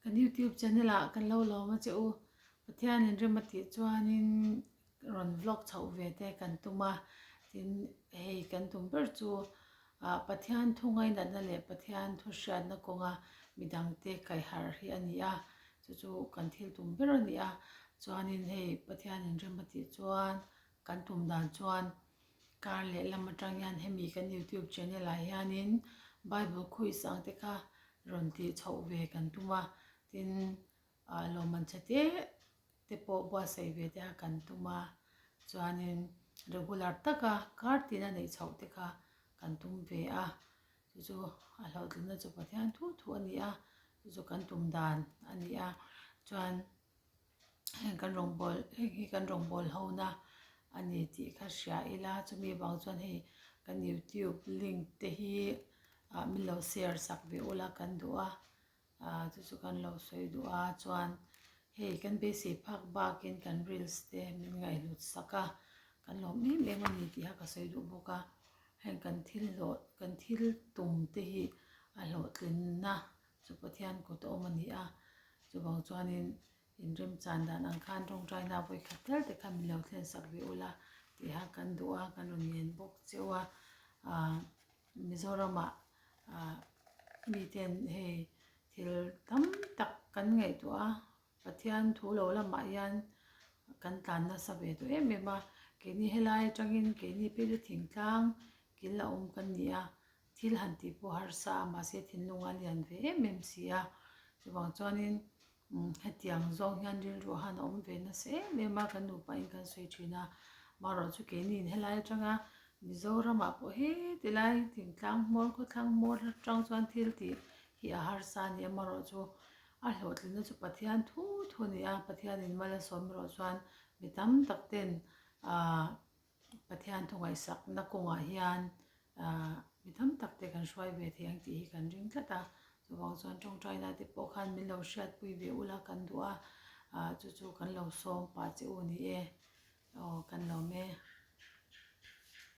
Kan YouTube channel ah kan lo lawm a che u. Pathian in rem a tih chuanin rawn vlog chhoh ve te kan tum a. Tin hei kan tum ber chu ah Pathian thu ngainatna leh Pathian thu hriatna kawnga midangte kaihharh hi a ni a. Chu chu kan thil tum ber a ni a. Chuanin hei Pathian in rem a tih chuan kan tum dan chuan Kar lehlam atang hian hemi kan youtube channel ah hianin bible quiz ang te kha rawn tih chhoh ve kan tum a, tin ah lawmman chhe te te pawh buatsaih ve te kha kan tum a, chuanin regular taka kar tina neih chhoh te kha kan tum ve a, chu chu a hlawhtlinna chu Pathian thu thu a ni a, chu chu kan tum dan a ni a, chuan. Heng kan rawngbawl heng hi kan rawngbawl ho na a ni tih kha hria ila chumi vang chuan hei kan youtube link te hi ah min lo share sak ve ula kan duh a ah chu chu kan lo sawi duh a chuan hei kan beisei phak bakin kan reels te min ngaihhlut sak a kan lawm em em a ni tih kha ka sawi duh bawk a heng kan thil hlawh kan thil tum te hi a hlawhtlinna. Chu Pathian kut a awm a ni a, chuvang chuanin inremchan dan ang khan tawngtaina vawi khat tel te kha min lo thlen sak ve ula tih a kan duh a, kan rawn ngen bawk cheu a. Aaa Mizoramah aaa miten hei thil tam tak kan ngaihtuah a, Pathian thu lo lamah hian kan tlan nasa ve tawh em em a, keini helai atangin keini phei chu thingtlang kil a awm kan ni a, Thil han tih pawh harsa a, mahse thinlung a lian ve em em si a. Chuvang chuanin hetiang zawng hian rilru a han awm ve nasa em em a, kan nupain kan sawi thin a. Marawh chu keiniin helai atanga Mizoramah pawh heti lai thingtlang hmawr khawthlang hmawr atang chuan thil tih hi a harsa a ni a, marawh chu a hlawhtlinna chu Pathian thu thu a ni a, Pathianin mal a sawm erawh chuan mi tam tak ten aah Pathian thu ngaihsakna kawngah hian ahh mi tam tak te kan hruai ve thei ang tih hi kan ring tlat a, chuvang chuan tawngtaina te pawh khan min lo hriatpui ve ula kan duh a, ahh chu chu kan lo sawm pah che u ni e, aw kan lawm e.